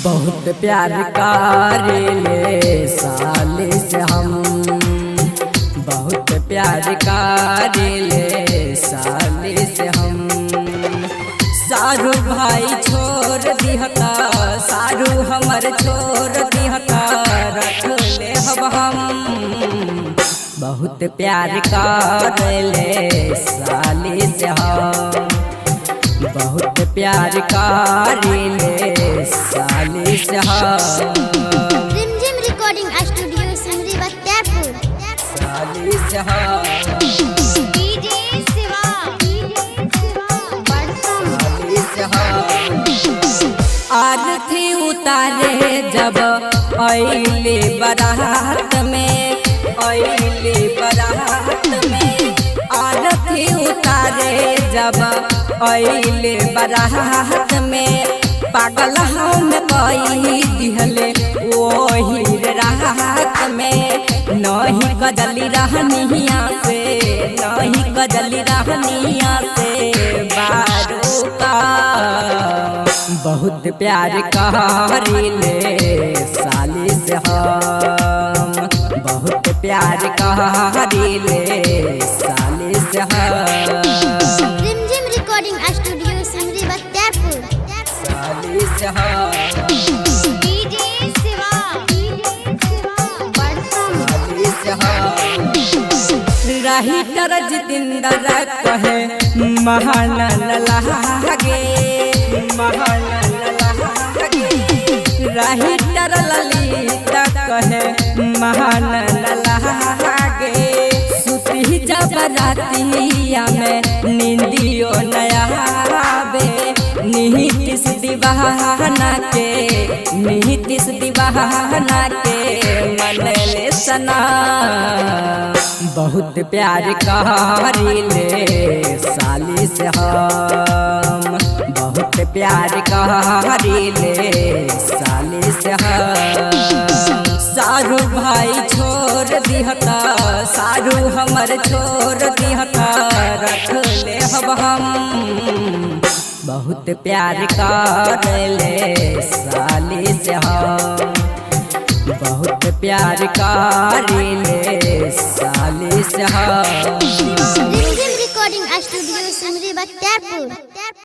बहुत प्यार करेले साली से हम, बहुत प्यार करेले साली से हम। सारू भाई छोड़ दिहता, सारू हमर छोड़ दिहता, रख ले हब हम। बहुत प्यार करेले साली से हम, बहुत प्यार करेले साली से हम। रिमझिम रिकॉर्डिंग स्टूडियो सिमरी बख्तियारपुर। साली से हम, डीजे शिवा बड़सम। साली से हम। आरती उतारे जब अइली बारात में, अइली बारात में। आरती उतारे जब अइली बारात में, पागल हम कई दिहले ओही रे रात में। नहीं कजली रहनिया से, नहीं कजली रहनिया से बारू का। बहुत प्यार करीले साली से हम, बहुत प्यार करीले साली से हम। रिमझिम रिकॉर्डिंग स्टूडियो सिमरी बख्तियारपुर। साली से हम, डीजे शिवा बड़सम। साली से हम। राही जितेंद्र कहे महान लागे, महान लागे। राही ललिता कहे महान लागे। सुती जब रातिया में नींदियो नया आवे। नीतीश दीवाना के, नीतीश दीवाना के मन ले सना। बहुत प्यार करीले साली से हम, बहुत प्यार करीले साली से हम। सारू भाई छोड़ दिहता, सारू हमर छोड़ दिहता, रख ले हब हम। बहुत प्यार करेले साली से हम, बहुत प्यार करीले साली से हम। रिमझिम रिकॉर्डिंग स्टूडियो सिमरी बख्तियारपुर।